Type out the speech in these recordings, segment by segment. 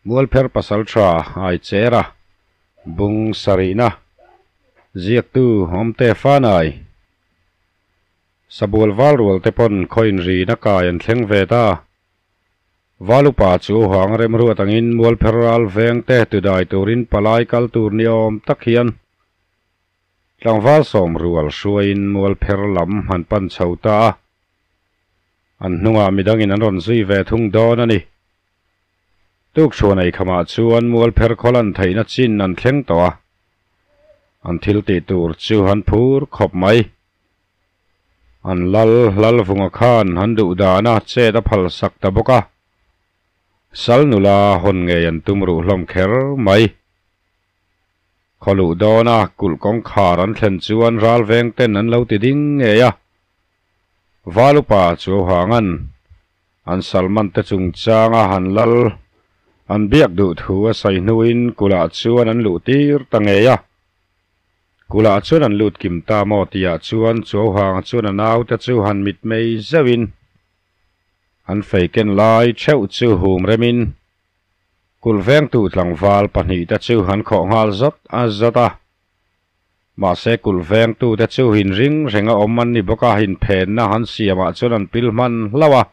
Mualpher Pasaltha Aichera Bung Sarihna Ziaktu Awmte Fanai Sabual val rual te pawn khaw inrina kai an thleng ve ta. Val upa chu hang remruat angin Mualpher ral veng te tudai turin palai kal tur ni awm tak hian tlangval sawm rual hruaiin Mualpher lam han pan chho ta a. An hnungah midangin an rawn zui ve thung dawn a ni. Tukchhuan ei khamah chuan Mualpher khaw lan theihna chin an thleng tawh a, an thil tih tur chu han phur khawp mai. An lal Lalvunga khan han duh dana chet a phal sak ta bawk a, sal nula hawn ngei an tum ruh hlawm kher mai. Khaw luh dawna kulh kawngkhar an thlen chuan ral veng ten an lo ti ding ngei a, Val upa chu hangan an Salman te chungchanga han lal an biak duh thu a sawi hnuin kulh-ah chuan an luh tir ta ngei a. Kulh-ah chuan an lut kim ta maw tihah chuan Chuauhanga chuan a naute chu han mitmei zeuhin an fei ken lai theuh chu hum remin kulh vengtu tlangval pahnihte chu an khawh nghal zawt a zawt a. Mahse kulh vengtute chu hin ring renga awm an ni bawk a, inphenna han siamah chuan an pil hman hlauh a,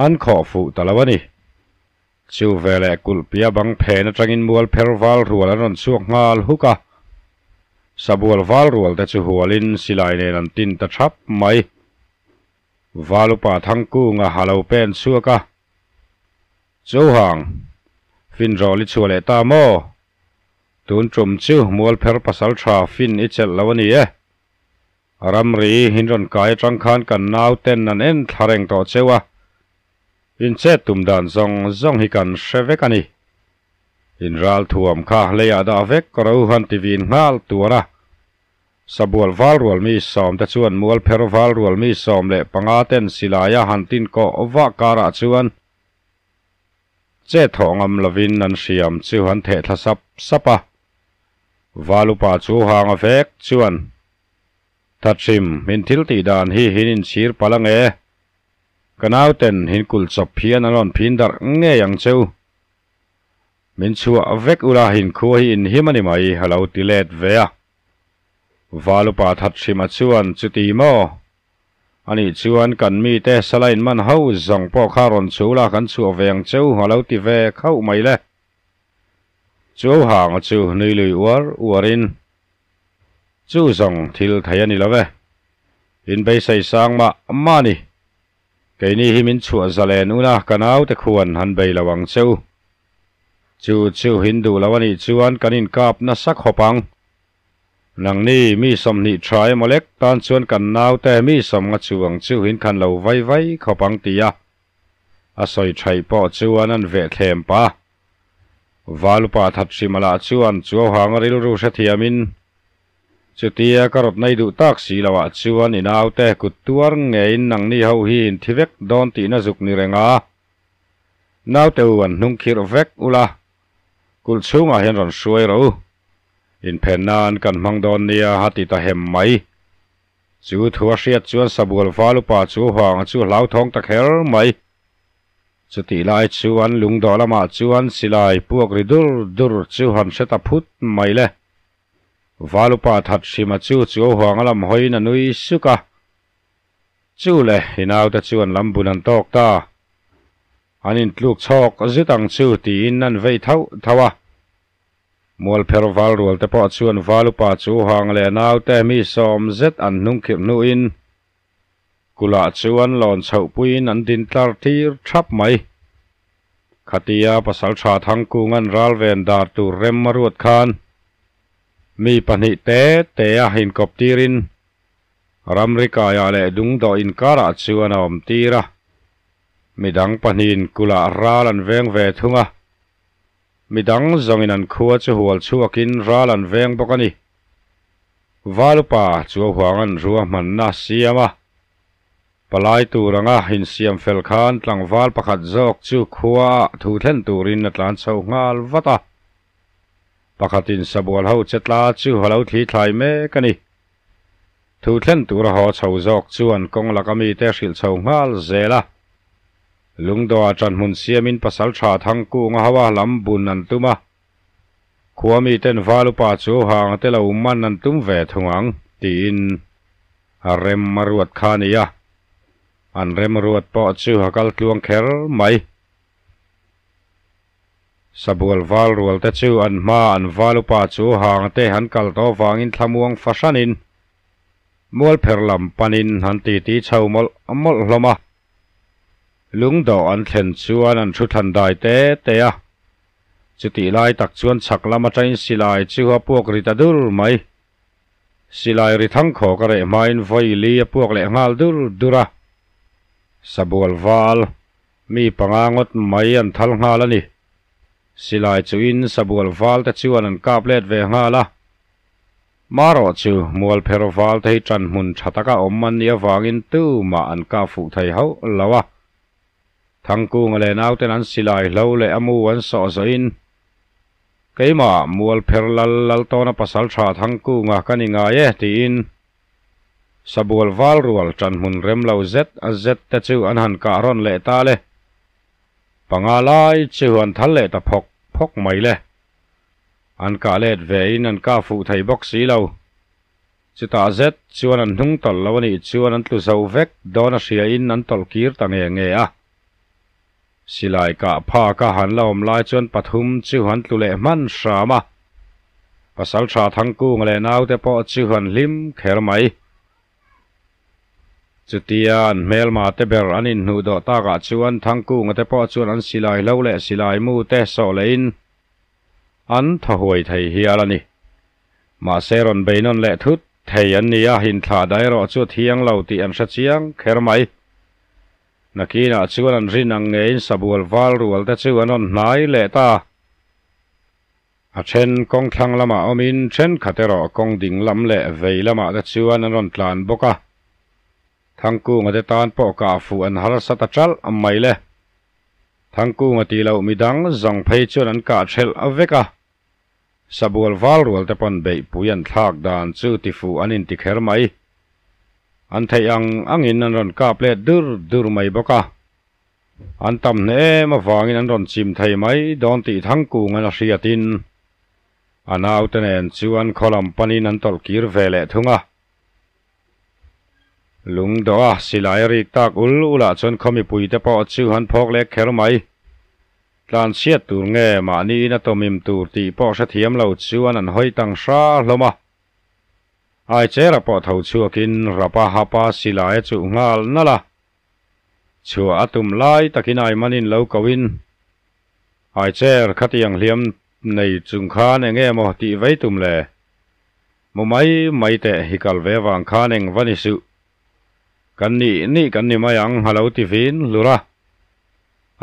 an khawh fuh ta lo a ni. Chu veleh kulh pia bang phen atangin mual pher val rual an rawn chhuak nghal huk a, sabual val rual te chu hualin silai nen an tin ta thap mai. Val upa Thangkunga a lo pen chhuak a, Chuhang, finrawl i chhuah leh ta maw? Tun tum chu Mualpher pasal tha fin i chelh lo a ni e. Ramri in rawn kai atang khan kan nau ten an en thla reng tawh cheu a, in chet tum dan zawng zawng hi kan hre vek a ni. In ral thuam kha leiah dah vek ro han ti vin nghal tuar a. Sabual val rual mi sawm te chuan Mualpher val rual mi 15 ten silaia han tin kawh vah karah chuan Che thawh ngam lovin an hriam chu an theh thla sap sap a. Val upa chu hang a vek chuan, Thathrim, min thil tih dan hi hin inchhir palh ange. Ka nauten hin kulh chawp hian an rawn phin darh ngei ang cheu. Min chhuah vek ula hinkhua hi inhim a ni mai, a lo ti let ve a. Val upa Thathrima chuan, Chuti maw? Anih chuan kan mite saline man ho zawng pawh kha rawn chhul a kan chhuah ve ang cheu a lo ti ve khauh mai le. Chuauhanga chu nui lui uar uarin, Chu zawng thil thei a ni lo ve. In beisei sang mah mah a ni. Keini hi min chhuah zalen una ka naute khuan han bei lo ang cheu. Chu chu hin duh lo anih chuan kan inkap nasa khawp ang. Nangni mi 20 tha emaw lek tan chuan kan naute mi 50 chuang chu in khan lo vai vai khawp ang ti a, a sawi thaih pawh chuan an veh thlem pah a. Valupa Thathrimala chuan Chuauhanga rilru hrethiamin, Chutia ka rawt nei duh tak si loah chuan i naute kut tuar ngeiin nangni ho hi in thi vek dawn tihna zuk ni reng a, naute u an hnung khirh vek ula, Kulh chhungah hian rawn hruai rawh u. Inphen nan kan hmang dawn nia a ti ta hem mai. Chu thu a hriat chuan Sabual val upa chu huanga chu hlauthawng ta kher mai. Chutih lai chuan lungdawh lamah chuan silai puak ri dur dur chu han hre ta phut mai le. Val upa that hrima chu chu huanga lam hawiin a nui suk a. Chu le, i naute chuan lam bun an tawk ta. An intluk chhawk zut ang chu tiin an vei thauh thauh a. Mualpher val rual te pawh chuan val upa chu hang leh naute mi 10 zet an hnung khirh hnuin kulhah chuan lawn chhoh puiin an din tlar tir thap mai. Khatia pasaltha Thangkunga'n ral ven dar tur rem a ruat khan mi pahnih te te a inkawp tirin ramri kaiah leh dungdawh inkarah chuan a awm tir a. Midang pahnihin kulhah ral an veng ve thung a, midang zawngin an khua chu hual chhuakin ral an veng bawk a ni. Valupa chu a huang an ruahmanna a siam a, palai tur anga insiam fel khan tlangval pakhat zawk chu khuaah thu thlen turin a tlan chho nghal vat a. Pakhatin sabual ho che tla chu a lo thli thlai mek a ni. Thu thlen tura haw chho zawk chuan kawng laka mite hrilh chho nghal zel a. Lungdawha ṭanhmun siamin pasalṭha Thangkunga hoa lam bun an tum a, khua miten Valupa chu hang te lo man an tum ve thung ang tiin a rem a ruat kha a ni a, an remruat pawh chu a kal tluang kher mai. Sabual val rual te chu an hma an Valupa chu hang te an kal tawh vangin thlamuang fahranin Mualpher lam panin an titi chho mawlh mawlh hlawm a. Lungdawh an thlen chuan an thu thlan dai te te a. Chutih lai tak chuan chhak lam atangin silai chu a puak ri ta dur mai. Silai ri thang khawk a reh hmain vawi li a puak leh nghal dur dur a. Sabual val, mi panga ngawt mai an thal nghal a ni. Silai chuin sabual val te chuan an kap let ve nghal a. Marawh chu Mualpher val te hi ṭan hmun ṭha taka awm an nih avangin tumah an kah fuh thei hauh lo a. Thangkunga leh nauten an silai hlo leh a mu an sawh zawhin, Keimah Mualpher lal Laltawna pasal ṭha Thangkunga ka ni ngai e tiin Sabual val rual ṭan hmun rem lo zet a zet te chu an han kah rawn leh ta le. Panga lai chu an thal leh ta phawk phawk mai le. An kah let ve in an kah fuh thei bawk si lo. Chutah zet chuan an hnung tawlh lo a nih chuan an tlu zo vek dawn a hria in an tawlh kir ta nge nge a. Silai kah phak a han la awm lai chuan pathum chu an tlu leh hman hram a. Pasaltha Thangkunga leh naute pawh chu an hlim kher mai. Chutia an hmelma te ber an inhnuh dawh takah chuan Thangkunga te pawh chuan an silai hlo leh silai mu te sawh lehin an thaw huai thei hial a ni. Mahse rawn beinawn leh thut thei an ni a, inthlah dah erawh chu a thiang lo tih an hre chiang kher mai. Nakinah chuan an rin ang ngeiin sabual val rual te chu an rawn hnai leh ta. A then kawng thlang lamah awmin thenkhat erawh kawng ding lam leh vei lamah te chuan an rawn tlan bawk a. Thangkunga te tan pawh kah fuh an harsa ta ṭalh mai le. Thangkunga tih loh midang zawng phei chuan an kah ṭhelh vek a. Sabual val rual te pawn beihpui an thlak dan chu ti fuh an inti kher mai. An theih ang angin an rawn kap let dur dur mai bawk a. An tam hneh em avangin an rawn chim thei mai dawn tih Thangkunga'n a hriatin a naute nen chuan khaw lam panin an tawlh kir ve leh thung a. Lungdawh a silai a rik tak ul ulah chuan khaw mipuite pawh chu an phawk lek kher mai. Tlanchhiat tur nge mahniin a tawmim tur tih pawh hrethiam lo chuan an hawi tang hra hlawm a. Aichera pawh tho chhuakin rapa hapa silai a chuh nghal nalh a. Chhuah a tum lai takin Aimanin lo koin, Ai chair khatiang hliam nei chung khan eng nge maw tih vei tum le? Mu mai mai teh hi kal ve vang khan eng va ni suh. Kan nih nih kan ni mai ang a lo ti vin hlur a.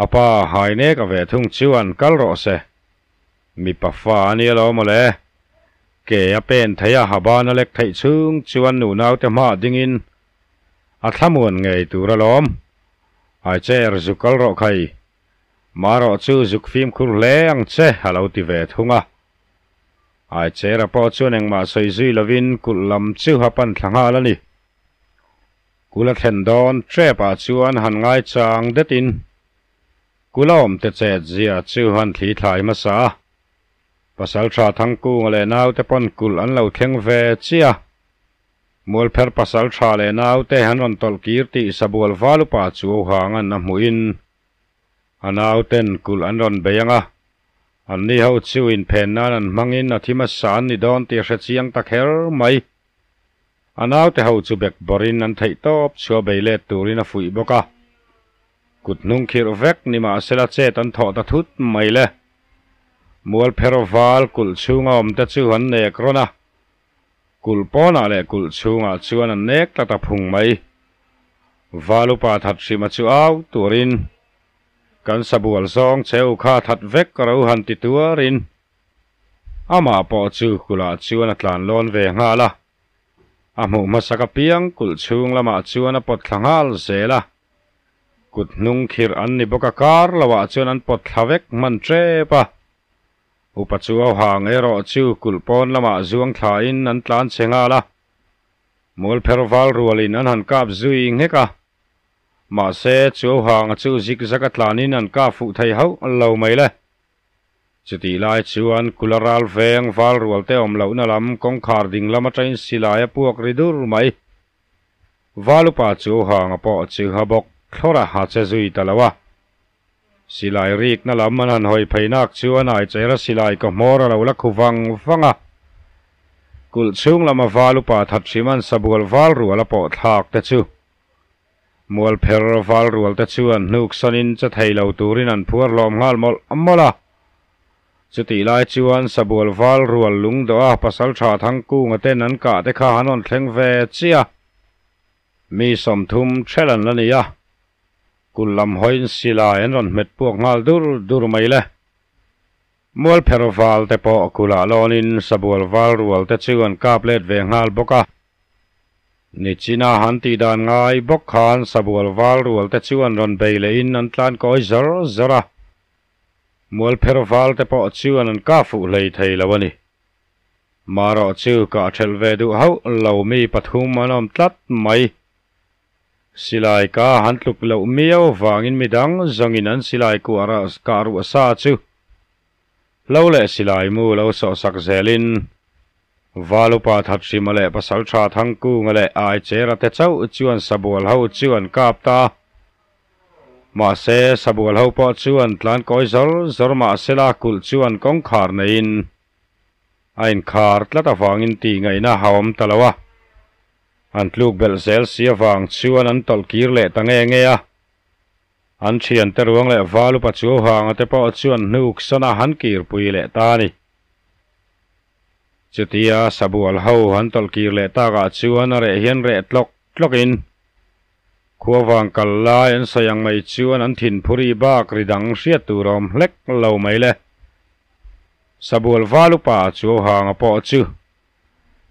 A pa hai nek a ve thung chuan kal rawh se. Mipa fa a nia lo maw le? Ke a pen thei a, a ban a lek theih chhung chuan nunaute hmaah dingin A thlamuan ngei tur alawm. Ai chair zuk kal rawh khai. Marawh chu zuk fimkhur hle ang che a lo ti ve thung a. Ai chair a pawh chuan engmah sawi zui lovin kulh lam chu a pan thla nghal a ni. Kul a thlen dawn trep ah chuan han ngaichang detin kul a awm te chet zia chu han thli thlai hmasa a. Pasaltha Thangkunga leh naute pawn kulh an lo thleng ve chiah a. Mualpher pasal tha leh naute an rawn tawlh kir tih Sabual val upa chu hangan a hmuhin a nauten kulh an rawn bei ang a, anni ho chu inphen nan an hmangin a thi hmasa an ni dawn tih a hre chiang ta kher mai. A naute ho chu bek bawrhin an theih tawp chhuah bei let turin a fuih bawk a. Kut hnung khirh vek ni mahsela chet an thawh ta thut mai le. Mualpher val kulh chhunga awmte chu an nek rawn a. Kulh pawnah leh kulh chhungah chuan an nek tlat a phung mai. Val upa that hrima chu au turin, Kan sabual zawng cheu kha that vek ro han ti tuarin, amah pawh chu kulhah chuan a tlan lawn ve nghal a. A hmuh hmasak apiang kulh chhung lamah chuan a pawt thla nghal zel a. Kut hnung khirh an ni bawk a kar loah chuan an pawt thla vek hman tep a. Upa chu a hang erawh chu kulh pawn lamah zuang thlain an tlan che nghal a, Mualpher val rualin an han kap zui nghek a. Mahse, Chuauhanga chu zik zaka tlanin an kah fuh thei hauh lo mai le. Chutih lai chuan Kula ral veng val rual te awm lohna lam kawngkhar ding lam atangin silai a puak ri dur mai. Val upa Chuauhanga pawh chu ha bawk thlawr a ha che zui ta lo a. Silai rikna lam an han hawi phei nak chuan Aichera silai ka hmawr a lo la khu vang vang a. Kulh chhung lama val upa that hrim an sabual val rual a pawh thlak te chu Mualpher val rual te chuan hnuk sanin che thei lo turin an phuar hlawm nghal mawlh mawlh a. Chutih lai chuan sabual val rual lung dawh a pasal tha Thangkunga ten an kah te kha an rawn thleng ve chiah a. Mi 30 ṭhelh an la ni a, Kul lam hawiin silai an rawn hmet puak nghal dur dur mai le. Mualpher val te pawh kulah lawnin sabual val rual te chu an kap let ve nghal bawk a. Nichina han tih dan ngai bawk khan sabual val rual te chu an rawn bei lehin an tlan kawi zawr zawr a. Mualpher val te pawh chuan an kah fuh hlei thei lo a ni. Marawh chu kah ṭhelh ve duh hauh lo mi pathum an awm tlat mai. Silai ka han tluk loh miau vangin midang zawngin an silai kuah kah ruah sa chu lo leh silai mu lo sawhsak zelin Val upa Thathrima leh Pasaltha Thangkunga leh Aichera te chauh chuan sabual ho chu an kap ta. Mahse, sabual ho pawh chuan tlan kawi zawr zawr mahsela kulh chuan kawngkhar neiin a inkhar tlat avangin tih ngaihna a awm ta lo a. An tluk belh zel si avang chuan an tawlh kir leh ta nge nge a. An thiante ruang leh val upa Chuauhanga te pawh chuan hnuk sana han kirpui leh ta a ni. Chutia sabual ho han tawlh kir leh takah chuan a reh hian reh tlawk tlawkin khuavang kal lai an sawi ang mai chuan an thinphuri bak ri dang hriat tur a awm hlek lo mai le. Sabual val upa Chuauhanga pawh chu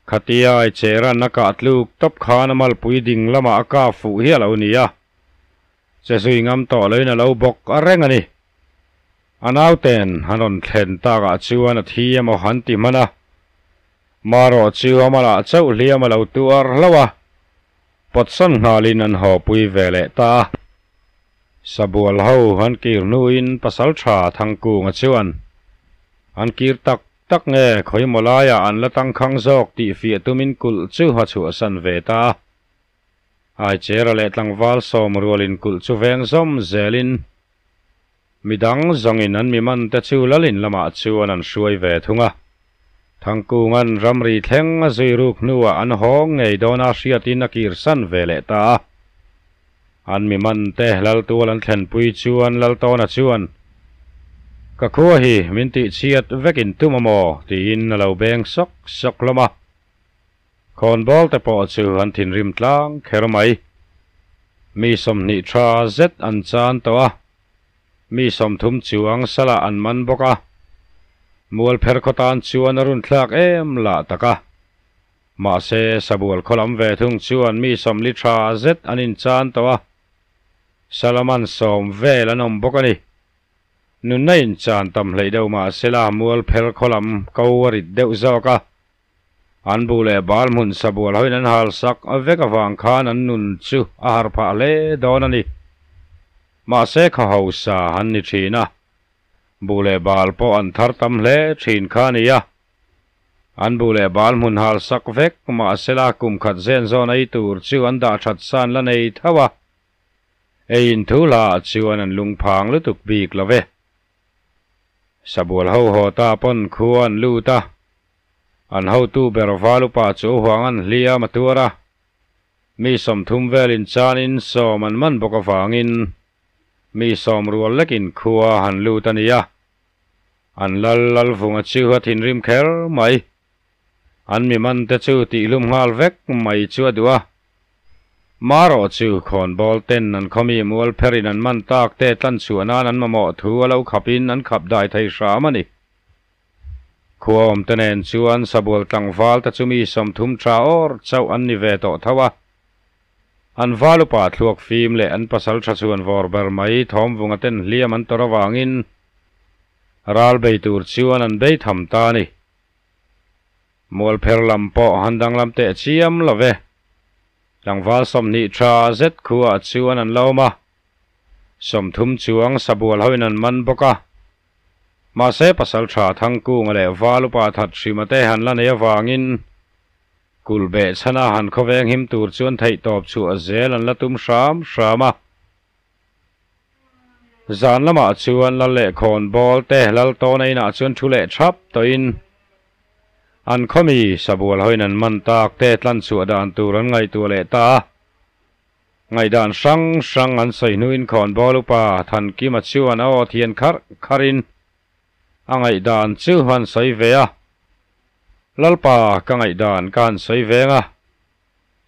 Khatia ai cheran a kah tluk tawp khan a malpui ding lamah a kah fuh hi a lo ni a, che zui ngam tawh loin a lo bawk a reng a ni. A nauten an rawn thlen takah chuan a thi emaw han ti hman a, marawh chu a malah chauh hliam a lo tuar hlauh a, pawtsawn nghalin an hawpui ve leh ta a. Sabual ho an kir hnuin Pasaltha Thangkunga chuan an kir tak Tak nge, khawimaw laiah an la tangkhang zawk tih fiah tumin kulh chu a chhuahsan ve ta a. Aichera leh tlangval sawm rualin kulh chu veng zawm zelin midang zawngin an mi man te chu lalin lamah chuan an hruai ve thung a. Thangkunga'n ramri thleng a zui ruk hnuah an hawng ngei dawna hriatin a kirsan ve leh ta a. An mi man te Laltual an thlenpui chuan Laltawna chuan, Ka khua hi min tihchhiat vek in tum a maw? tiin a lo beng sawk sawk hlawm a. Khawnbawl te pawh chu an thinrim tlang kher mai. Mi 20 tha zet an chan tawh a, mi 30 chuang salah an man bawk a. Mualpher khaw tan chuan a runthlak em lah tak a. Mahse, sabual khaw lam ve thung chuan mi 40 tha zet an inchan tawh a, Salaman 10 vel an awm bawk a ni. Nunna inchan tam hleih deuh mahsela mualpher khaw lam ko a rit deuh zawk a, an bu leh bal hmun sabual hoin an hal sak vek avang khan an nun chu a har phah hle dawn a ni. Mahse, khaw hausa an ni thin a, bu leh bal pawh an thar tam hle thin kha a ni a. An bu leh bal hmun hal sak vek mahsela kum khat zen zawn ei tur chu an dah that san la nei tho a, ei in thu hla ah chuan an lungphang lutuk bik lo ve. Sabual ho haw ta pawn khua an lut a, an hotu ber val upa chu huang an hliam a tuar a, mi 30 vel inchanin 10 an man bawk avangin mi 10 rual lekin khua han lut a ni a. An lal lal vunga chu a thinrim kher mai. An mi man te chu tihlum nghal vek mai chu a duh a. Marawh chu khawnbawl ten an khawmi mual pherin an man tak te tlan chhuah nan an mamawh thu a lo khapin an khap dai thei hram a ni. Khua awm te nen chuan sabual tlangval te chu mi 30 tha awr chauh an ni ve tawh tho a. An val upa thluak fim leh an pasal tha chuan vawr ber mai thawm vunga ten hliam an tawrh avangin Ral bei tur chuan an bei tham ta a ni. Mualpher lam pawh han danglam teh chiam lo ve. Tlangval 20 tha zet khuaah chuan an la awm a, 30 chuang sabual hoin an man bawk a. Mahse pasaltha Thangkunga leh Val upa that hrima te han la nei avangin kulh beh chhana han khawveng him tur chuan theihtawp chhuah zel an la tum hram hram a. Zan lamah chuan lal leh khawn bawl te lal tawn a inah chuan thu leh thap tawhin an khawmi sabual hoin an man tak te tlan chhuah dan tur an ngaihtuah leh ta a. Ngaihdan hrang hrang an sawi hnuin khawn bawl upa Thankima chuan a aw thian kharh kharhin a ngaihdan chu an sawi ve a. Lalpa ka ngaihdan ka han sawi veng a.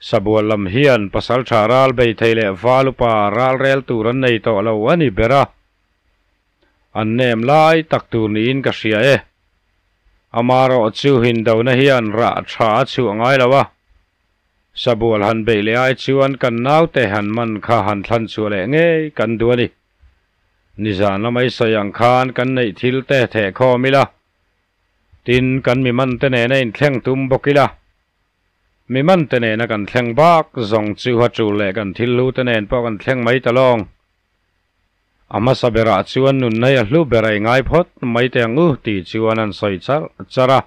Sabual lam hian pasaltha ral bei thei leh val upa ral rel tur an nei tawh lo a ni ber a, an nem lai tak tur niin ka hria e. Amarawh chu hindona hian rah tha a chhuah ngai lo a, Sabual han beih leh ai chuan kan naute han man kha han thlan chhuah leh ngei kan duh a ni. Nizan lamai sawi ang khan kan neih thil te thehkhawm ila, tin kan mi man te nena inthleng tum bawk ila. Mi man te nena kan thleng bak zawng chu a tul leh kan thil hlu te nen pawh kan thleng mai ta lawng. A hmasa berah chuan nunna hi a hlu ber a i ngai phawt mai teh ang u tih chuan an sawi char char a.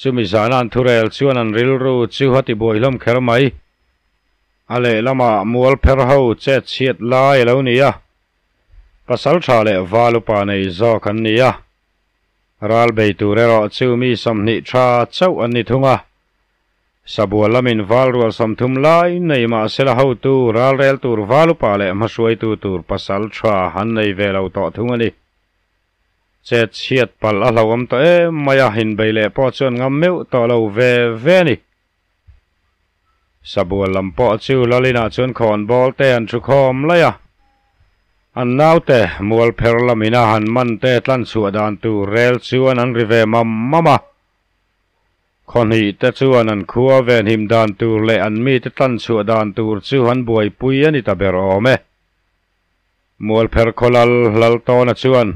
Chumi zana an thurel chuan an rilru chu a ti buai hlawm kher mai. A lehlamah mual pher ho chet chhiat lai a lo ni a, pasaltha leh val upa nei zawk an ni a. Ral bei tur erawh chu mi 20 tha chauh an ni thung a. Sabual lamin val rual 30 lai nei mahsela hotu ral rel tur val upa leh hmahruaitu tur pasal tha han nei ve lo tawh thung a ni. Chet chhiat palh a hlauhawm tawh em mai a, inbei leh pawh chuan ngam meuh tawh lo ve ve a ni. Sabual lam pawh chu Lalinah chuan khawnbawl te an thu khawm laih a, an naute mual pher lamina han man te tlan chhuah dan tur rel chuan an ri ve mam mam a. Khawhnih te chuan an khua venhim dan tur leh an mite tlan chhuah dan tur chu an buaipui a ni ta ber awm e. Mual pher khaw lal lal tawna chuan,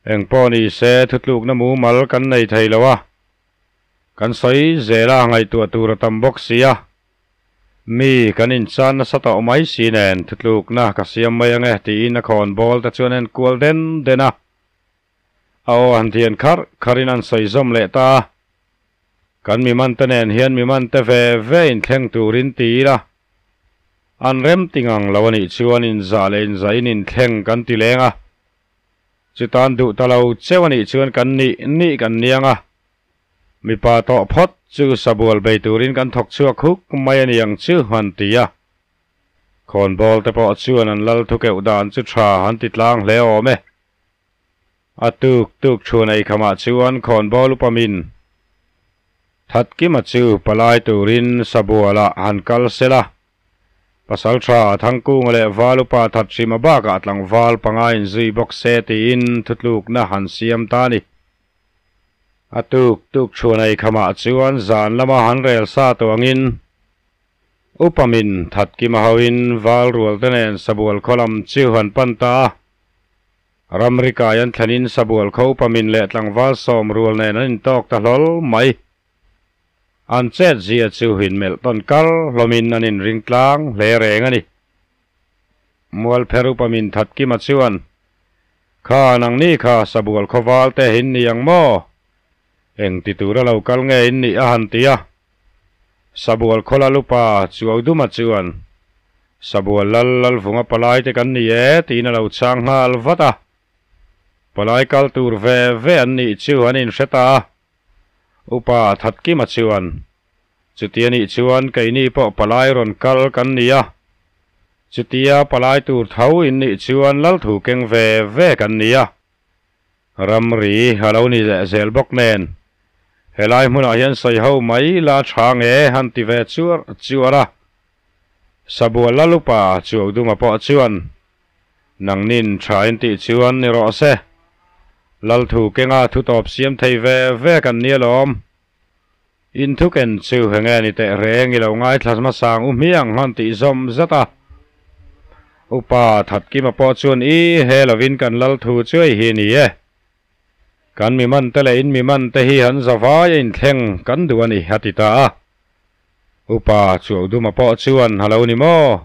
Engpawh ni se thutlukna mumal kan nei thei lo a, Kan sawi zel a, ngaihtuah tur a tam bawk si a. Mi kan inchan nasa tawh mai si nen thutlukna ka siam mai ange tiin a khawn bawl te chuan en kual den den a. A aw han thian kharh kharhin an sawi zawm leh ta a. Kan mi man te nen hian mi man te ve ve inthleng turin ti ila. An rem ti ngang lo a nih chuan inzah leh inzahin inthleng kan ti leng a. Chutan duh ta lo cheu a nih chuan kan nih nih kan niang a. Mipa tawh phawt chu sabual bei turin kan thawk chhuak huk mai a ni ang chu an ti a. Khawnbawl te pawh chuan an lal thu keuh dan chu tha an ti tlang hle awm e. A tuk tuk chhun ei khamah chuan khawnbawl upa min Thatkima chu palai turin sabualah han kal sel a. Pasaltha Thangkunga leh Val upa Thathrima bakah tlangval panga inzui bawk se tiin thutlukna han siam ta a ni. A tuk tuk chhuan ei khamah chuan zan lama han rel sa tawh angin upa min Thatkima hoin Val rualte nen Sabual khaw lam chu han pan ta a. Ramri kai an thlenin Sabual khaw upa min leh tlangval 10 rual nen an intawk ta hlawl mai. An chet zia chu inmelh tawn kar hlawmin an inring tlang hle reng a ni. Mualpher upa min Thatkima chuan, Kha nangni kha Sabual khawval te in ni ang maw? Eng ti tura lo kal nge in nih a han ti a. Sabual khaw lal upa Chuauduma chuan, Sabual lal Lalvunga palai te kan ni e tiin a lo chhang nghal vat a. Palai kal tur ve ve an nih chu an inhre ta a. Upa Thatkima chuan, Chutia nih chuan keini pawh palai rawn kal kan ni a, chutia palai tur tho in nih chuan lalthu keng ve ve kan ni a, ramri a lo ni leh zel bawk nen, helai hmunah hian sawi ho mai la tha nge han ti ve chuar chuar a. Sabual lal upa Chuauduma pawh chuan, Nangnin tha in tih chuan ni rawh se. Lalthu kenga thu tawp siam thei ve ve kan ni alawm. In thu ken chu enge ni teh reng i lo ngaithla hmasa ang u hmiang han tih zawm zat a. Upa Thatkima pawh chuan i he lovin kan Lalthu chu ei hi ni e. Kan mi man te leh in mi man te hi han zavai a inthleng kan duh a ni a ti ta a. Upa Chuauduma pawh chuan a lo ni maw?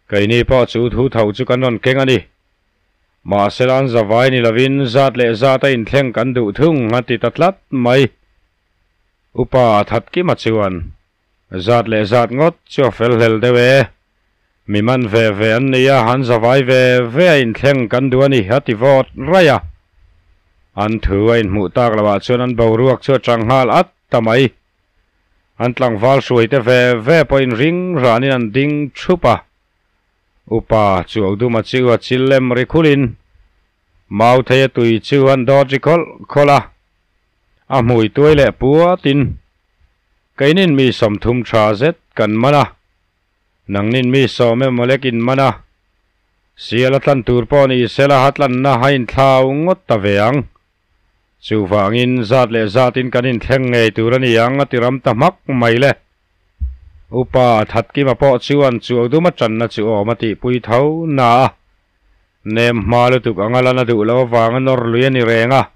Keini pawh chu thu tho chu kan rawn keng a ni. Mahsela an zavai ni lovin zat leh zat a inthleng kan duh thung a ti ta tlat mai. Upa Thatkima chuan zat leh zat ngawt chu a fel hlel deuh e. Mi man ve ve an ni a, an zavai ve ve a inthleng kan duh a ni a ti vawt raih a. An thu a inhmuh tak lohah chuan an boruak chu a chang nghal at ta mai. An tlangval hruaite ve ve pawhin ring ranin an ding thup a. Upa Chuauduma chu a chil lem ri khulin Mautheia tui chu an dawt ri khawlh khawlh a, a hmui tuai leh puatin, Keinin mi 30 tha zet kan man a, nangnin mi sawm emaw lek in man a, sial a tlan tur pawh ni sela a tlanna a inthlau ngawt ta ve ang. Chuvangin zat leh zatin kan inthleng ngei tur a ni ang a ti ram ta hmak mai le. Upa Thatkima pawh chuan Chuauduma tanna chu awm a tihpui tho na a, nem hma lutuk anga lan a duh loh avanga nawr lui a ni reng a.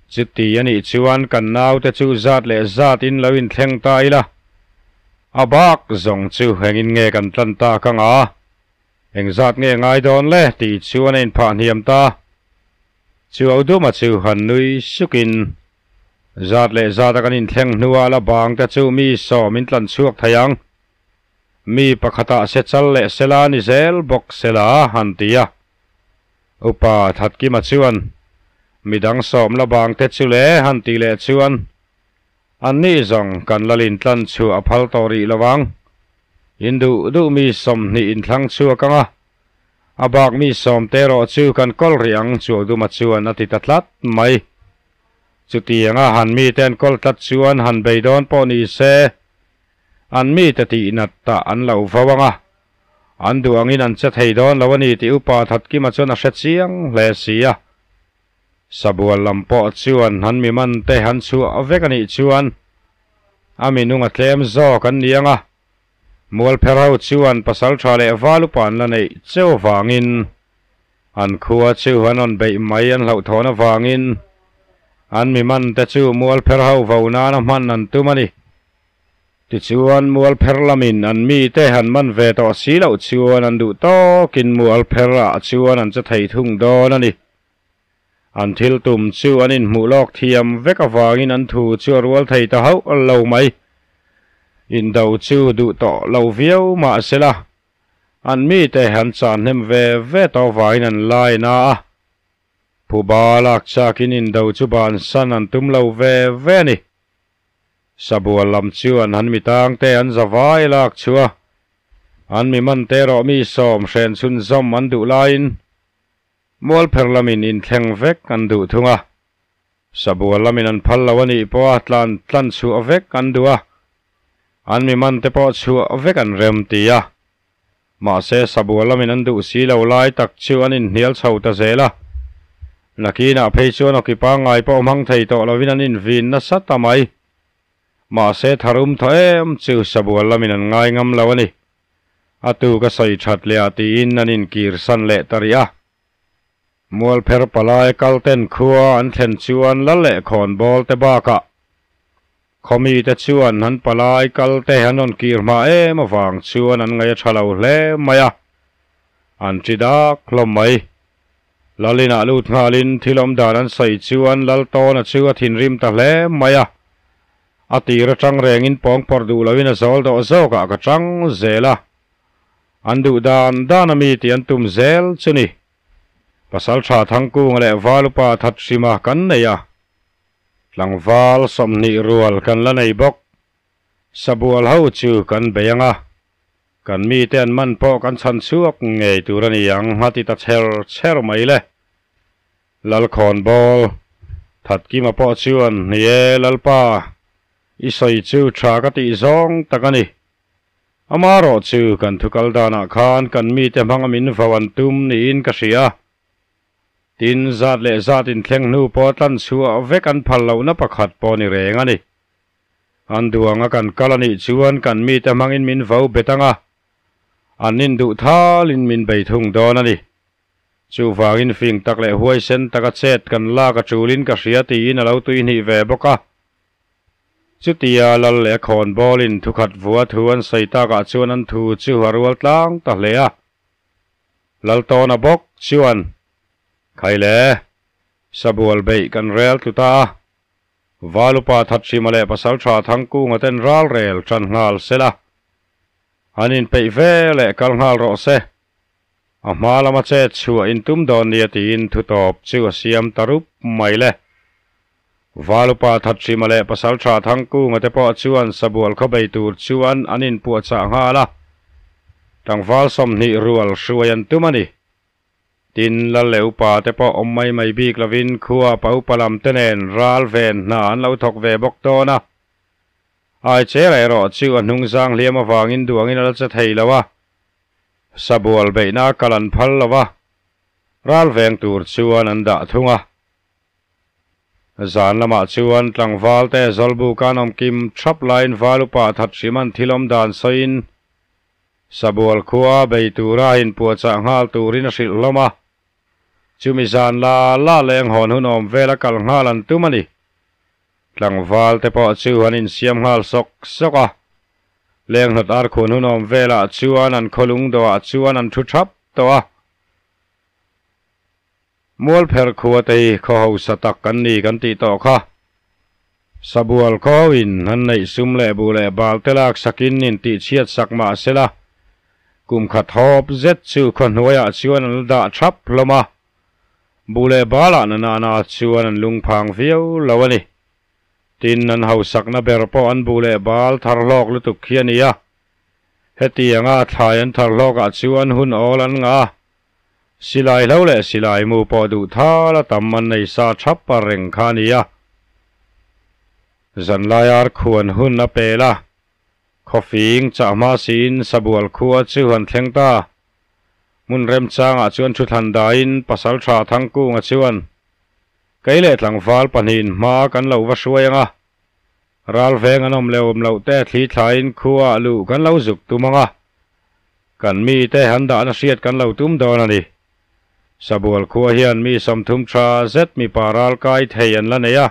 Chuti a nih chuan kan naute chu zat leh zatin lo inthleng ta ila, a bak zawng chu engin nge kan tlan tak anga, engzat nge ngai dawn le tih chuan a inphah hniam ta. Chuauduma chu han nui sukin, Zat leh zata kan inthleng hnuah la bang te chu mi sawm in tlan chhuak thei ang. Mi pakhatah se chal leh sela ni zel bawk sela han ti a. Upa Thatkima chuan, Midang sawm la bang te chu le han ti leh chuan, Anni zawng kan lalin tlan chhuah a phal tawh rih lo ang. In duh duh mi 20 inthlang chhuak ang a. A bak mi sawm te erawh chu kan kawl rih ang Chuauduma chuan a ti ta tlat mai. Chutianga han mite an kawl tlat chuan han beidawn pawh ni se, an mite tih nat tah an lo vo ang a, an duh angin an che thei dawn lo a ni tih Upa Thatkima chuan a hre chiang hle si a. Sabual lam pawh chuan han mi man te han chhuah vek a nih chuan a minung a tlem zawk an ni ang a, Mualpher ho chuan pasal tha leh val upa an la neih cheu vangin an khua chu an rawn beih mai an hlauhthawn avangin an mi man te chu Mualpher ho vo nana hman an tum a ni. Tichuan Mualpher lamin an mite han man ve tawh si loh chuan an duh tawkin Mualpher ah chuan an che thei thung dawn a ni. An thil tum chu an inhmuh lawk thiam vek avangin an thu chu a rual thei ta hauh lo mai. Indo chu duh tawh lo viau mah sela, an mite an chah hnem ve ve tawh avangin an lai na a. Phuba lak chakin indo chu bansan an tum lo ve ve a ni. Sabual lam chuan an mi tangte an zavai lak chhuah a, an mi mante erawh mi sawm hren chhunzawm an duh laiin, Mualpher lamin inthleng vek an duh thung a, Sabual lamin an phal lo a nih pawha tlan tlan chhuah vek an duh a, an mi man te pawh chhuah vek an rem ti a. Mahse Sabual lamin an duh si lo lai tak chu an inhnial chho ta zel a, nakinah phei chuan awki pangngai pawh hmang thei tawh lovin an invin nasa ta mai. Mahse tharum thaw em chu Sabual lamin an ngai ngam lo a ni. A tu ka sawi that leh ah tiin an inkirsan leh ta rih a. Mualpher palai kalten khua an thlen chuan lal leh khawnbawl te bakah khawmite chuan an palai kalte an rawn kir hma em avang chuan an ngaih a tha lo hle mai a, an ṭi dak hlawm mai. Lal inah lut nghalin thil awm dan an sawi chuan lal tawna chu a thinrim ta hle mai a. A tir atang rengin pawngpawrh duh loin a zawl dawh zawkah ka chang zel a, an duh dan dan a mi tih an tum zel chu ni. Pasaltha Thangkunga leh Valupa Thathrima kan nei a, tlangval 20 rual kan la nei bawk. Sabual ho chu kan bei ang a, kan mite an man pawh kan chhan chhuak ngei tur a ni ang a ti ta chher chher mai le. Lalkhawnbawl, Thatkima pawh chuan, Ni e, Lalpa, i sawi chu tha ka tih zawng tak a ni. Amarawh chu kan thukal danah khan kan mite hmanga min vau an tum niin ka hria. Tin, zat leh zat inthleng hnu pawh tlan chhuah vek an phal lohna pakhat pawh ni reng a ni. An duanga kan kal a nih chuan kan mite hmangin min vau bet ang a, an induh thalin min bei thung dawn a ni. Chuvangin fing tak leh huaisen taka chet kan lak a tulin ka hria tiin a lo tui hnih ve bawk a. Chutia lal leh a khawnbawlin thukhat vua thu an sawi takah chuan an thu chu a rual tlang ta hle a. Laltawna bawk chuan, Khai le, sabual beih kan rel tlu ta a, Valupa Thathrima leh Pasaltha Thangkunga ten ral rel tan nghal sela, an inpeih ve leh kal nghal rawh se. A hma lama chet chhuah in tum dawn nia tiin thu tawp chu a siam ta rup mai le. Valupa Thathrima leh Pasaltha Thangkunga te pawh chuan sabual khaw bei tur chuan an inpuahchah nghal a, tlangval 20 rual hruai an tum a ni. Tin, lal leh upa te pawh awm mai mai bik lovin khua pa upa lam te nen ral ven hna an lo thawk ve bawk dawn a. Ai chela erawh chu a hnung zang hliam avangin duangin a la che thei lo a. Sabual beihna kal an phal lo va, ral veng tur chuan an dah thung a. Zan lamah chuan tlangval te Zawlbuka an awm kim thap laiin val upa that hrim an thil awm dan sawiin Sabual khua bei tura inpuahchah nghal turin a hrilh hlawm a. Chumi zan la la leng hawn hun awm vela kal nghal an tum a ni. Tlangval te pawh chu an insiam nghal sawk sawk a. Lenghnawt arkhun hun awm velah chuan an khawlung dawhah chuan an thu thap tawh a. Mualpher khua te hi khaw hausa tak kan ni kan tih tawh kha. Sabual khaw-in an neih sum leh buh leh bal te lak sakin intihchhiat sak mah sela, kum khat hawp zet chu khaw hnuaiah chuan an la dah thap hlawm a. Buh leh balah na nana chuan an lungphang viau lo a ni. Tin, an hausakna ber pawh an buh leh bal thar hlawk lutuk khi a ni a. Hetianga thlai an thar hlawkah chuan hun awl an ngah a, silai hlo leh silai mu pawh duh thal a tam an nei sa thap a reng kha a ni a. Zanlai ar khuan hun a pel a, khawfing chah hma siin sabual khua chu an thleng ta. Hmun remchangah chuan thuthlan dahin Pasaltha Thangkunga chuan Kei leh tlangval pahnihin hma kan lo va hruai ang a, ral veng an awm leh awm loh te thli thlain khuaah luh kan lo zuk tum ang a, kan mite han dahna hriat kan lo tum dawn a ni. Sabual khua hian mi 30 tha zet mipa ral kai thei an la nei a,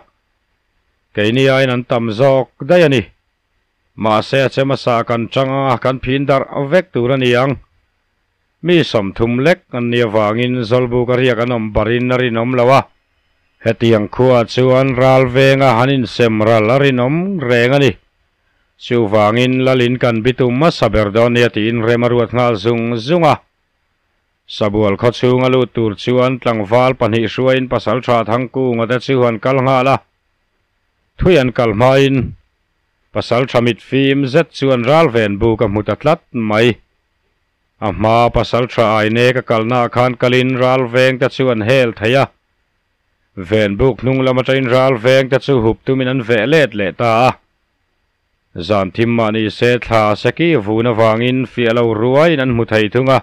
keini aiin an tam zawk daih a ni. Mahse a che hmasa kan chang ang a, kan phin darh vek tur a ni ang. Mi 30 lek an nih avangin Zawlbuk a riak an awm barin a rinawm lo a. Hetiang khuaah chuan ral venga han insem ral a rinawm reng a ni. Chuvangin Lalin kan bitum hmasa ber dawn nia tiin rem a ruat nghal zung zung a. Sabual khaw chhunga lut tur chuan tlangval pahnih hruaiin Pasaltha Thangkunga te chu an kal nghal a. Thui an kal hmain Pasaltha mit fim zet chuan ral ven buk a hmu ta tlat mai. A hma pasal tha aine ka kalnaah khan kalin ral veng te chu an hel thei a. Ven buk hnung lam atangin ral veng te chu hup tumin an veh let leh ta a. Zan thim mah ni se thla seki vun avangin fiah lo ruaiin an hmu thei thung a.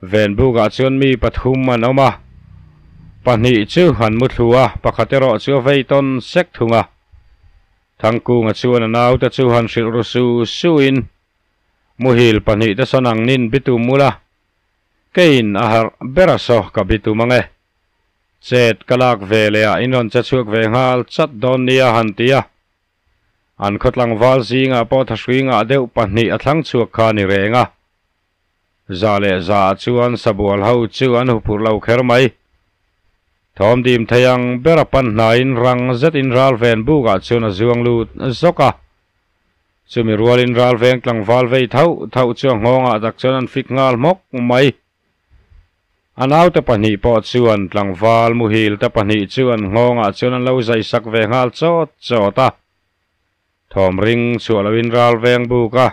Ven bukah chuan mi pathum an awm a. Pahnih chu an mu thlu a, pakhat erawh chu a vei tawn sek thung a. Thangkunga chuan a naute chu han hrilh ru su suin Muhil pahnih te sawn ang nin bitum ula, keiin a harh ber a saw ka bitum ang e. Chet ka lak ve leh ah in rawn che chhuak ve nghal chat dawn nia han ti a. An khaw tlangval zingah pawh thahrui ngah deuh pahnih a thlang chhuak kha a ni reng a. Za leh za ah chuan sabual ho chu an huphurh lo kher mai. Thawm dim thei ang ber a pan hnaiin rang zet in ral ven buk ah chuan a zuang lut zawk a. Chumi rualin ral veng tlangval vei thauh thauh chu a nghawngah tak chuan an fik nghal hmawk mai. A naute pahnih pawh chuan tlangval muhil te pahnih chu an nghawngah chuan an lo zai sak ve nghal chawt chawt a. Thawm ring chhuah loin ral veng buk a,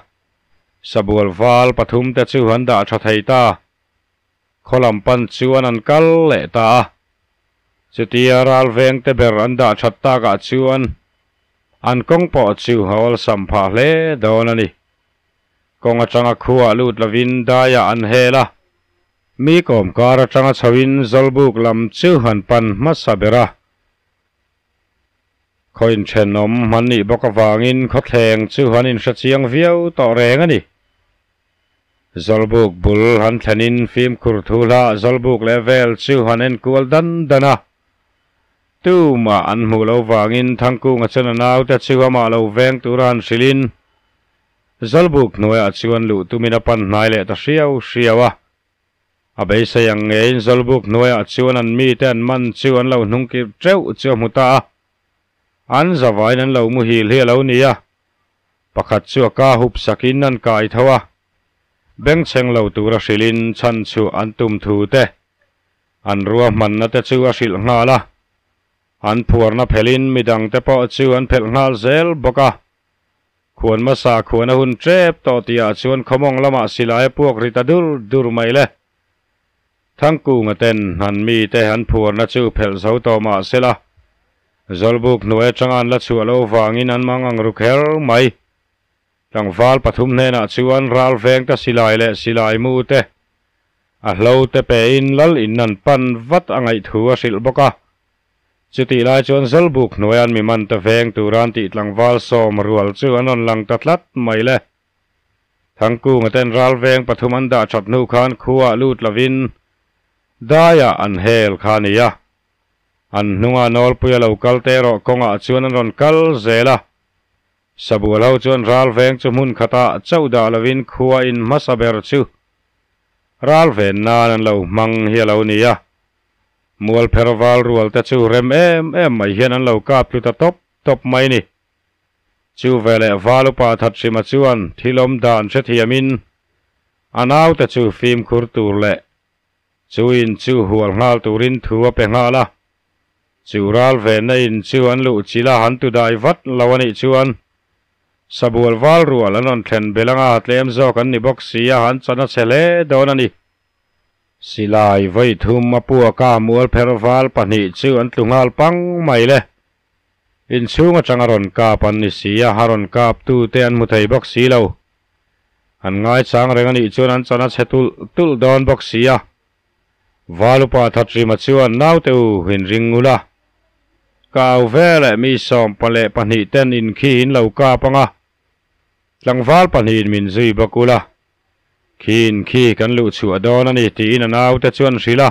sabual val pathum te chu an dah tha thei ta. Khaw lam pan chuan an kal leh ta a. Chutia ral veng te ber an dah that takah chuan an kawng pawh chu a awlsam phah hle dawn a ni. Kawng atanga khuaah lut lovin daiah an hel a. Mi kawm kar atanga chhoin Zawlbuk lam chu an pan hmasa ber a. Khaw inthenawm an nih bawk avangin khawthleng chu an inhrechiang viau tawh reng a ni. Zawlbuk bul han thlenin fimkhur thu hlah Zawlbuk leh vel chu han en kual dan dan a. Tumah an hmuh loh vangin Thangkunga chuan a naute chu amah lo veng tura han hrilhin Zawlbuk hnuaiah chuan luh tumin a pan hnai leh ta hriau hriau a. A beisei ang ngeiin Zawlbuk hnuaiah chuan an mite an man chu an lo hnungkirh teuh chu a hmu ta a. An zavain an lo muhil hi a lo ni a. Pakhat chu a ka hup sakin an kai tho a. Bengchheng lo tura hrilhin chhan chhuah an tum thu te, an ruahmanna te chu a hrilh nghal a. An phuarna phelhin midangte pawh chu an phelh nghal zel bawk a. Khuan hmasa khuan a hun tep tawh tihah chuan khawmawng lamah silai a puak ri ta dur dur mai le. Thangkunga ten an mite an phuarna chu phelh zo tawh mah sela, Zawlbuk hnuai atanga an la chhuah loh vangin an mang ang ru kher mai. Tlangval pathum hnenah chuan ral veng ta silai leh silai mu te, a hlo te pein lal in an pan vat a ngaih thu a hrilh bawk a. Chutih lai chuan Zawlbuk hnuai an mi man ta veng turan tih tlangval sawm rual chu an rawn lang ta tlat mai le. Thangkunga ten ral veng pathum an dah that hnu khan khuaah lut lovin daiah an hel kha a ni a. An hnunga nawlpuia lo kal te erawh kawngah chuan an rawn kal zel a. Sabual ho chuan ral veng chu hmun khatah chauh dah lovin khua in hmasa ber chu ral ven nan an lo hmang hi a lo ni a. Mualpher val rual te chu rem em em mai hian an lo kap tlu ta tawp tawp mai ni. Chu veleh val upa Thathrima chuan thil awm dan hrethiamin a naute chu fimkhur tur leh chu in chu hual nghal turin thu a pe nghal a. Chu ral venna in chu an luh chilh a han tu dai vat lo a nih chuan sabual val rual an rawn thlen belh anga tlem zawk an ni bawk si a han chan a chhe hle dawn a ni. Silai vawi thum a puak a mualpher val pahnih chu an tlu nghal pang mai le. Inchhung atanga rawn kap an ni si a, a rawn kap tute an hmu thei bawk si lo. An ngaichang reng a nih chuan an chan a chhe tulh tulh dawn bawk si a. Val upa Thatrima chuan naute u inring ngul a. Ka au veleh mi 12 ten inkhi in lo kap ang a. Tlangval pahnihin min zui bawk ula. Khi inkhi kan luh chhuah dawn a ni tiin a naute chuan hrilh a.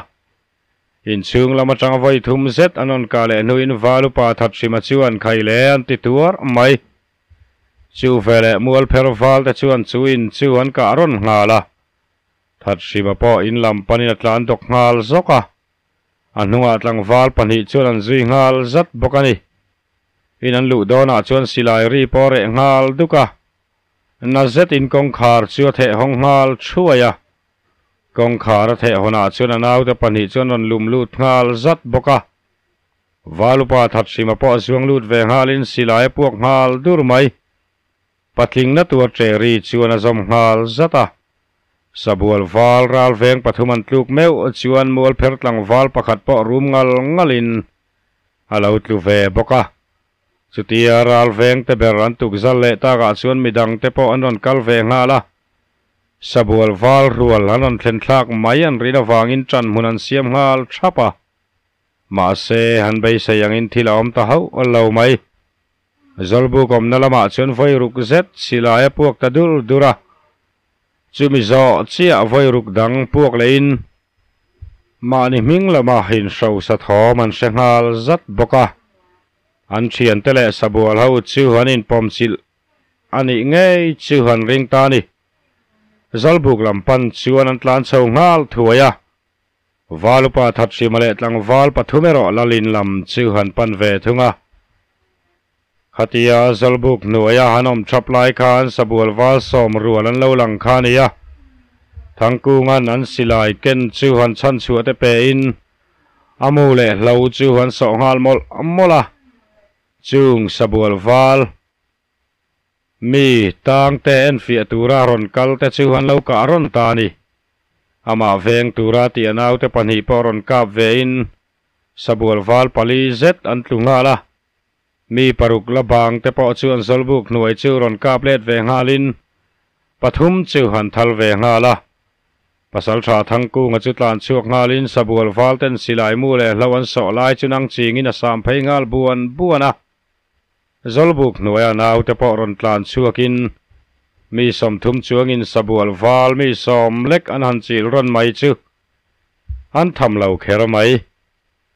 Inchhung lam atanga vawi thum zet an rawn kah leh hnuin val upa Thathrima chuan khai le an ti tuar mai. Chu veleh mualpher val te chuan chu in chu an kah rawn nghal a. Thathrima pawh in lam panin a tlan dawk nghal zawk a. A hnungah tlangval pahnih chuan an zui nghal zat bawk a ni. In an luh dawnah chuan silai ri pawh a reh nghal duk a. Na zetin kawngkhar chu a theh hawng nghal thuai a. Kawngkhar a theh hawnah chuan a naute pahnih chuan rawn lum lut nghal zat bawk a. Valupa Thathrima pawh a zuang lut ve nghalin silai a puak nghal dur mai. Patlingna tur ṭe ri chuan a zawm nghal zat a. Sabual val ral veng pathum an tluk meuh chuan mualpher tlangval pakhat pawh rum ngal ngalin a lo tlu ve bawk a. Chutia ral veng te ber an tuk zal leh takah chuan midangte pawh an rawn kal ve nghal a. Sabual val rual an rawn thlen thlak mai an rin avangin ṭan hmun an siam nghal ṭhap a. Mahse, han beisei angin thil a awm ta hauh lo mai. Zawlbuk awmna lamah chuan vawi ruk zet silai a puak ta dur dur a. Chumi zawh chiah vawi ruk dang puak lehin mahni hming lama inhrosa thawm an hre nghal zat bawk a. An thiante leh sabual ho chu an inpawmchilh a nih ngei chu an ring ta a ni. Zawlbuk lam pan chuan an tlan chho nghal thuai a. Val upa Thathrima leh tlangval pathum erawh Lalin lam chu han pan ve thung a. Khatia Zawlbuk hnuaia han awm thap lai khan Sabual val sawm rual an lo lang kha a ni a. Thangkunga'n an silai ken chu han chhan chhuah te pein a mu leh hlo chu an sawh nghal mawlh mawlh a. Chung Sabual val Mi tangte enfiah tura rawn kal te chu an lo kah rawn ta a ni. Amah veng tura tih a naute pahnih pawh rawn kap vein sabual val pali zet an tlu nghal a. Mi paruk la bang te pawh chu an zawlbuk hnuai chu rawn kap let ve nghalin pathum chu an thal ve nghal a. Pasaltha Thangkunga chu tlan chhuak nghalin sabual val ten silai mu leh hlo an sawh lai chu nang chingin a sam phei nghal buan buan a. Zawlbuk hnuaia naute pawh rawn tlan chhuakin mi 30 chuangin sabual val mi sawm lek an han chil rawn mai chu an tham lo kher mai.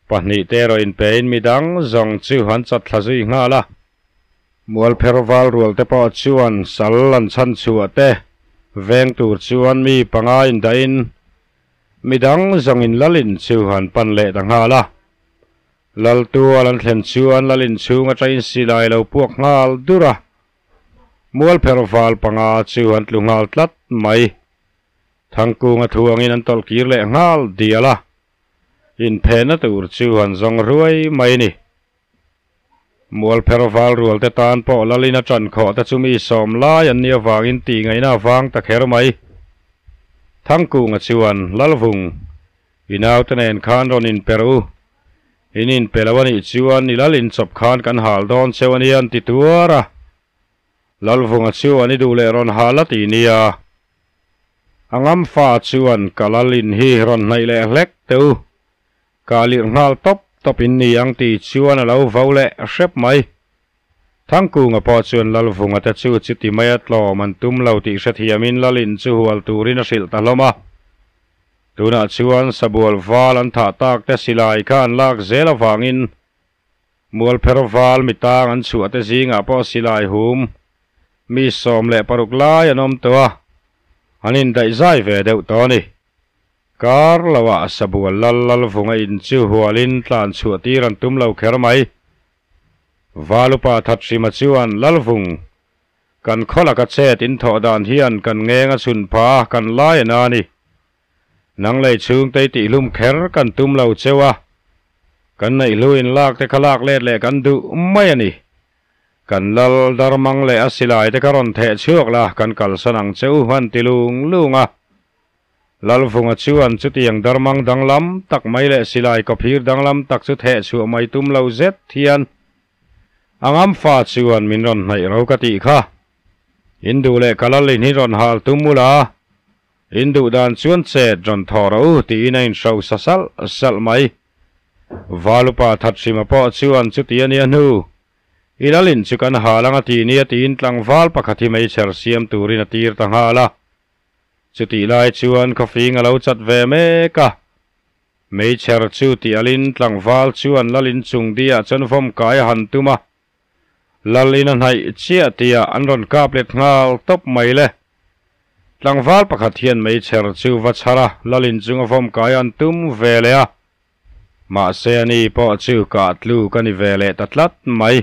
Pahnih te erawh inpein midang zawng chu an chat thla zui nghal a. Mualpher val rual te pawh chuan sal an chhan chhuah te veng tur chuan mi panga indahin midang zawngin lalin chu an pan leh ta nghal a. Lal tual an thlen chuan lal inchhung atangin silai lo puak nghal dur a, mualpher val panga chu an tlu nghal tlat mai. Thangkunga thuangin an tawlh kir leh nghal dial a, inphehna tur chu an zawng ruai mai ni. Mualpher val rual te tan pawh lalin a ṭan khawh te chu mi sawm lai an nih avangin tih ngaihna a vang ta kher mai. Thangkunga chuan Lalvung I naute nen khan rawn inper u. In inpe lo a nih chuan i lal inchawp khan kan hal dawn cheu a nia an ti tuar a. Lalvunga chuan i duh leh rawn hal a ti nia. A ngam fa chuan ka lal in hi rawn hnaih leh hlek teh u. Ka lirh nghal tawp tawp in ni ang ti chuan a lo vo leh hrep mai. Thangkunga pawh chuan Lalvunga te chu chuti maia tlawm an tum lo tih hrethiamin Lalin chu hual turin a hrilh ta hlawm a. Tunah chuan sabual val an thah tak te silai kha an lak zel avangin Mualpher val mitang an chhuah te zingah pawh silai hum mi 16 lai an awm tawh a, an indaih zai ve deuh tawh a ni. Kar loah sabual lal Lalvunga in chu hualin tlan chhuah tir an tum lo kher mai. Valupa Thathrima chuan Lalvung, Kan khaw laka chet in thawh dan hian kan ngeng a chhun pha a, kan lai a na a ni. Nang lei chhungte i tihhlum kher kan tum lo cheu a, kan neihlu in lak te kha lak let leh kan duh mai a ni. Kan lal darmang leh a silai te kha rawn theh chhuak la, kan kalsan ang che u an ti lung lung a. Lalvunga chuan chutiang darmang danglam tak mai leh silai kawphir danglam tak chu theh chhuah mai tum lo zet hian a ngam fa chuan min rawn hnaih ro ka tih kha. In duh leh ka lal in hi rawn hal tum ula, in duh dan chuan chet rawn thawh rawh u tiin a inhrosa salh salh mai. Valupa Thathrima pawh chuan chuti a nia hnu I lalin chu kan hal anga ti nia tiin tlangval pakhat hi meichher siam turin a tir ta nghal a. Chutih lai chuan khawfing a lo chat ve mek a. Meichher chu tih alin tlangval chuan lalin chung diah chuan vawm kai a han tum a. Lalin a hnaih chiah tihah an rawn kap let nghal tawp mai le. Tlangval pakhat hian meichher chu va chhar a, lalin chunga vawm kai a han tum ve leh a. Mahse ani pawh chu kah tluk a ni ve leh ta tlat mai.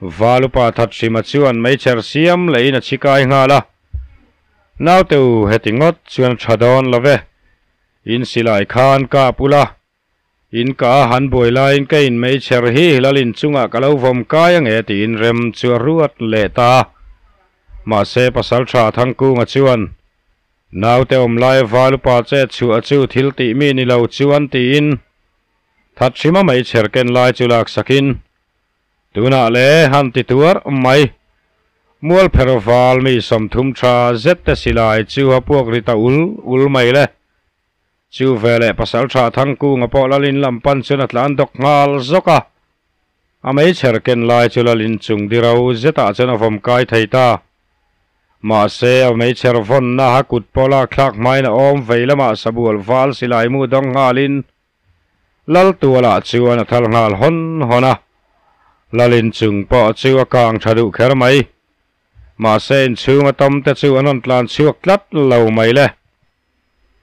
Valupa Thathrima chuan meichher siam lehin a chhikai nghal a. Naute u, heti ngawt chuan a tha dawn lo ve. In silai khan kap ula. In ka a han buai laiin ka in meichher hi lal inchungah ka lo vawm kai ange tiin rem chu a ruat leh ta a. Mahse Pasaltha Thangkunga chuan Naute awm laia Valupa chet chhuah chu thil tih mi ni lo chuan tiin Thathrima meichher ken lai chu laksakin Tunah le han ti tuar mai. Mualpher val mi 30 tha zet te silai chu a puak ri ta ul ul mai le. Chu veleh pasal tha Thangkunga pawh lalin lam pan chuan a tlan dawk nghal zawk a. A meichher ken lai chu lalin chung diro zetah chuan a vawm kai thei ta. Mahse a meichher vawnna a kut pawh lak thlak hmain a awm vei lamah sabual val silai mu dawng nghalin Lal tualah chuan a thal nghal hawn hawn a, Lal inchung pawh chu a kang tha duh kher mai. Mahse inchhung a tawm te chu an rawn tlan chhuak tlat lo mai le.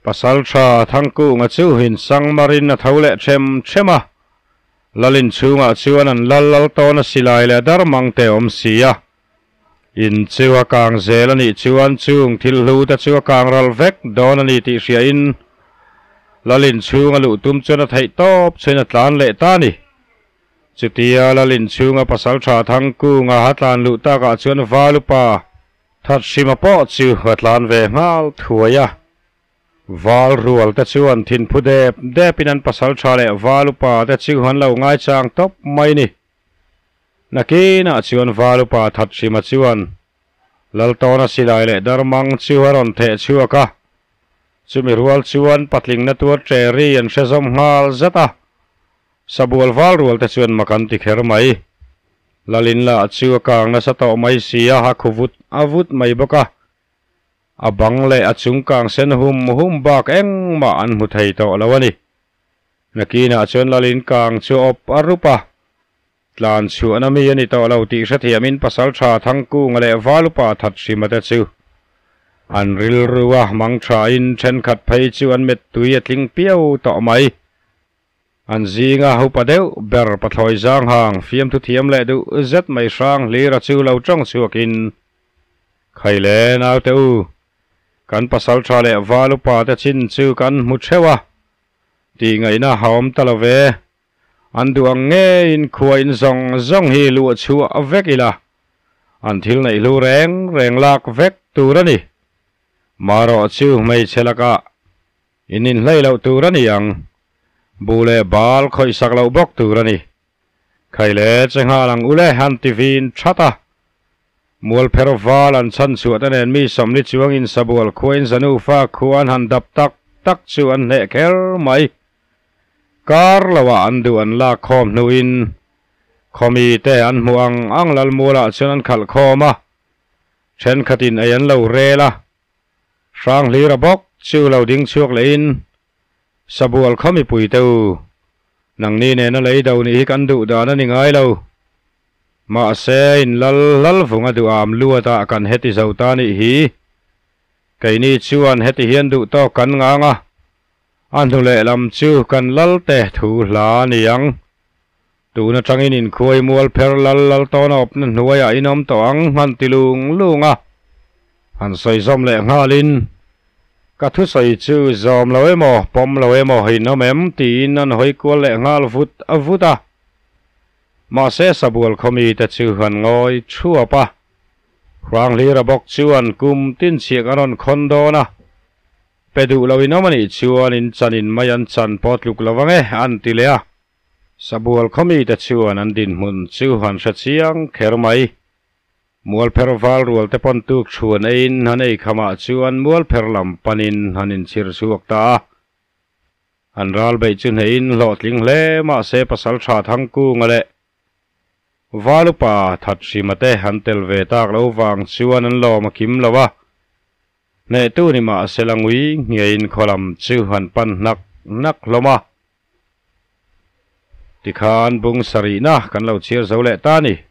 Pasal tha Thangkunga chu insang marin a tho leh them them a, Lal inchhungah chuan an lal lal tawn a silai leh dar mang te awm si a. In chu a kang zel a nih chuan chung thil hlu te chu a kang ral vek dawn a ni tih hriain Lalin chhung a luh tum chuan a theih tawp chuan a tlan leh ta a ni. Chutia Lalin chhunga pasal tha Thangkunga a tlan luh takah chuan Valupa Thathrima pawh chu a tlan ve nghal thuai a. Val rual te chuan thinphu dep depin an pasal tha leh Valupa te chu an lo ngaichang tawp mai a ni. Nakinah chuan Valupa Thathrima chuan Laltawna silai leh darmang chu a rawn theh chhuak a, chumi rual chuan patlingna tuar ṭe ri an hre zawm nghal zat a, sabual val rual te chuan mak an ti kher mai. Lalin lah chu a kang nasa tawh mai si a, a khu vut a vut mai bawk a, a bang leh a chung kang sen hum hum bak engmah an hmu thei tawh lo a ni. Nakinah chuan Lalin kang chu awp a rup a, tlan chhuahna mi a ni tawh lo tih hrethiamin Pasaltha Thangkunga leh Valupa Thathrima te chu an rilru a mang thain thenkhat phei chu an mittui a tling piau tawh mai. An zinga upa deuh ber pathlawi zang hang fiamthu thiam leh duh zet mai hrang hlira chu lo tawng chhuakin Khaile naute u, kan pasaltha leh val upa te chin chu kan hmu theuh a, tih ngaihna a awm ta lo ve. An duh ang ngeiin khua in zawng zawng hi luah chhuah vek ila, an thil neih hlu reng reng lak vek tur a ni. Marawh chu hmeichhe lakah In inhlei loh tur a ni ang. Buh leh bal khawih sak loh bawk tur a ni. Khai le che nghal ang ule han ti vin that a. Mualpher val an chhan chhuah te nen mi sawmli chuang in sabual khua in zanu fa khua an han dap tak tak chu an hneh kher mai. Kar lo ah an duh an lak khawm hnu in khawmi te an hmuh ang ang lalmual ah chuan an khalh khawm a. Thenkhat in ei an lo rel a. Hranghlira bawk chu lo ding chhuak lehin, Sabual kha mipui te u, nangni nena lei do nih hi kan duh dan a ni ngai lo. Mahse, in lal lal vunga duham luatah kan heti zo ta nih hi. Keini chuan heti hian duh tawk kan ngang a, a hnu lehlam chu kan lal te thu hla a ni ang. Tun atangin inkhuai mual pher lal lal tawn a awpna hnuaiah in awm tawh ang han ti lung lung a, han sawi zawm leh nghalin, Ka thusawi chu zawm lo emaw, pawm lo emaw in awm em? tiin an hawi kual leh nghal vut vut a. Mahse Sabual khawmite chu an ngawi thuap a, Hranghlira bawk chuan kum tin chhiah kan rawn khawn dawn a, pe duh lo in awm a nih chuan in chan in mai an chan pawh tluk lo ang e, an ti leh a. Sabual khawmite chuan an dinhmun chu han hre chiang kher mai. Mualpher val rual te pawn tuk chhuan eiin han ei khamah chuan mualpher lam panin han inchhir chhuak ta a. An ral beih chu hneihin hlawhtling hle mahse Pasaltha Thangkunga leh Valupa Thathrima te an tel ve tak lo vang chuan an lawm a kim lo a. Hnehtu ni mahsela ngui ngeiin khaw lam chu han pan hnak hnak hlawm a. Tikhan bung sarihna kan lo chhiar zo leh ta a ni.